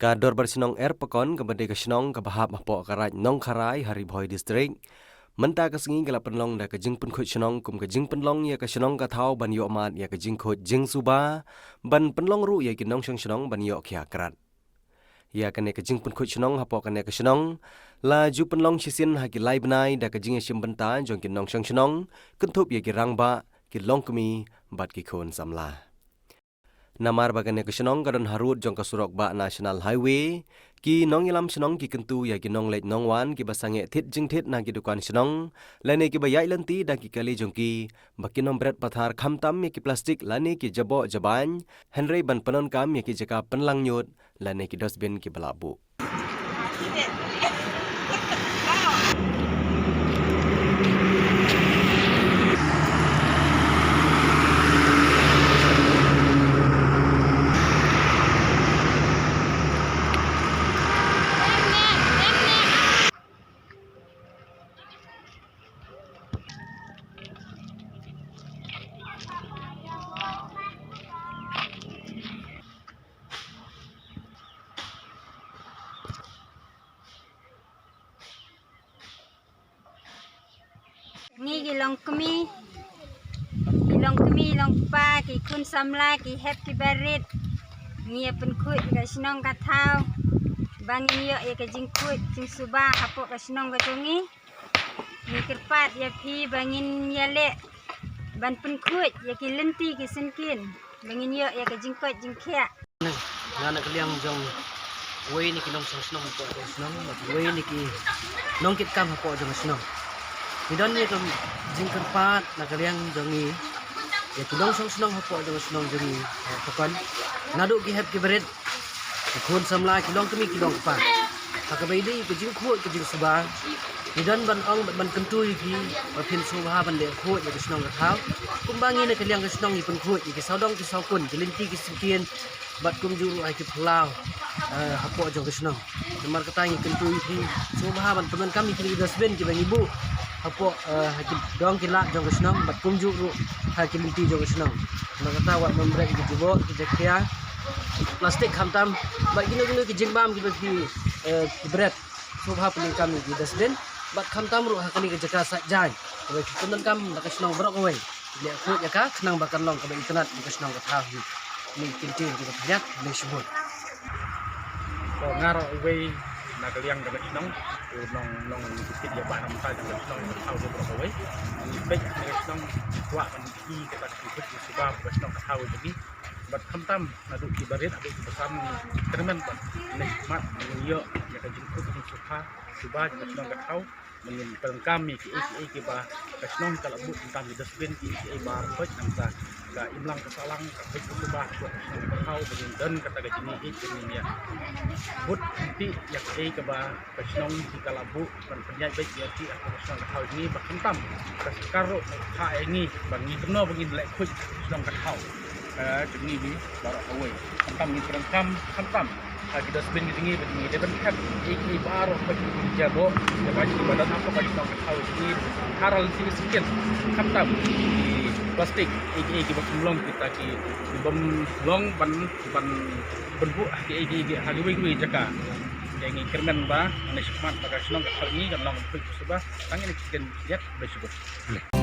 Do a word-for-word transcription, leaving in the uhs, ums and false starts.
Ka Dorbar Shnong Erpakon, kaba dei ka shnong kaba hap hapoh ka Raid Nongkharai ha Ri Bhoi District, mynta ka sngi ka la pynlong da ka jingpynkhuid shnong kum ka jingpynlong ïa ka shnong ka thaw ban ïoh mad ïa ka jingkhuid jingsuba, ban pynlong ruh ïa ki nongshong shnong ban ïoh khia krad. Ïa kane ka jingpynkhuid shnong hapoh kane ka shnong la ju pynlong shisien ha ki lai bnai da ka jingïashim bynta jong ki nongshong shnong, kynthup ïa ki rangbah, ki longkmie bad ki khun samla. Namar ba kane ka shnong ka don harud jong ka surok bah National Highway, ki nongïalam shnong ki kyntu ïa ki nongleit nongwan kiba sangeh thied jingthied na ki dukan shnong, lane kiba ïaid lynti da ki kali jong ki, ba kin ym bret pathar khamtam ïa ki plastik lane ki jaboh jabain, hynrei ban pyndonkam ïa ki jaka pynlang ñiut lane ki dustbin kiba la buh. Ngi ki longkmie, ki longkmie longkpa, ki khun samla, ki hep ki barit, ngi ïa pynkhuid ïa ka shnong ka thaw ba ngin ïoh ïa ka jingkhuid jingsuba hapoh ka shnong ka jong ngi. Ngi kyrpad ïa phi ba ngin ïaleh ban pynkhuid ïa ki lynti ki syngkien ba ngin ïoh ïa ka jingkoit jingkhiah. Nga na ka liang jong uwei na ki nongshong shnong hapoh jong ka shnong, bad uwei na ki nongkitkam hapoh jong ka shnong, ngi don ïa ka jingkyrpad na ka liang jong ngi ïa ki nongshong shnong hapoh jong ka shnong jong ngi, eh, Pakon, naduh ki hep ki barit, ki khun samla, ki longkmie ki longkpa, ha kaba ïadei ka jingkhuid ka jingsuba, ngi don ban ong bad ban kyntu ïa phi ba phin sngewbha ban leh khuid ïa ka shnong ka thaw. Kumba ngi na ka liang ka shnong ngi pynkhuid ïa ki sawdong ki sawkun, ki lynti ki syngkien, bad kumjuh ruh ha ki phyllaw, eh, hapoh jong ka shnong. Namar kata ngi kyntu ïa phi sngewbha ban pyndonkam ïa kine ki dustbin kiba ngi buh hapoh, eh, ha ki dong ki lad jong ka shnong bad kumjuh ruh ha ki lynti jong ka shnong. Namar kata wat ban bret ïa ki jaboh, ki jakhlia plastik khamtam bad kino kino ki jingbam kiba ki, eh, ki bret. Sngewbha pyndonkam ïa ki dustbin bad khamtam ruh ha kane ka jaka sait jaiñ kaba ki pyndonkam da ka shnong baroh kawei. Leh khuid ïa ka khnang ba kan long kaba itynnad ïa ka shnong ka thaw hi. Ngi kyntien kiba pynïaid, ngi shibun. Ko nga ruh uwei na ka liang ka shnong, u nong, nong kit ïa ba namta ka shnong ka thaw baroh kawei. Ngi peit ka shnong kwah ban i kata ka kit ïa suba ka shnong ka thaw jong ngi. Bad khamtam naduh ki barit haduh ki basan ngi kyrmen ban leh khmat ban ïoh ïa ka jingkhuid jingsuba, suba jong ka shnong ka thaw. Ba ngin pyndonkam ïa kiei kiei kiba ka shnong ka la buh, khamtam ki dustbin, kiei kiei ba khuid, nangta ka imlang ka sahlang ka khuid ka suba ka shnong ka thaw, ba ngin don kata ka jingïeit ba ngin ïa bud lynti ïa kiei kiba ka shnong ka la buh ban pynïaid beit ïa ki ha ka shnong ka thaw jong ngi, ba khamtam ka sorkar ruh ka kha ïa ngi ba ngi kumno ba ngin leh khuid ka shnong ka thaw. Ka jong ngi baroh kawei. Khamtam ngi pyndonkam khamtam ha ki dustbin ki jong ngi ba ngi dei ban khet ïa ki baroh ba ki jaboh, ïa ba ki ba don hapoh ka shnong ka thaw jong ngi. Ka ral ki skin khamtam ki plastik ïa ki, ïa ki ba kum long kita ki, ki bym long ban, ban, ban buh ha ki, ïa ki, ïa ki ha kiwei kiwei jaka. Ïa ngi kyrmen ba ngi shikmat ba ka shnong ka thaw ngi kan long khuid suba tang ïa ki skin ïa ba shibun.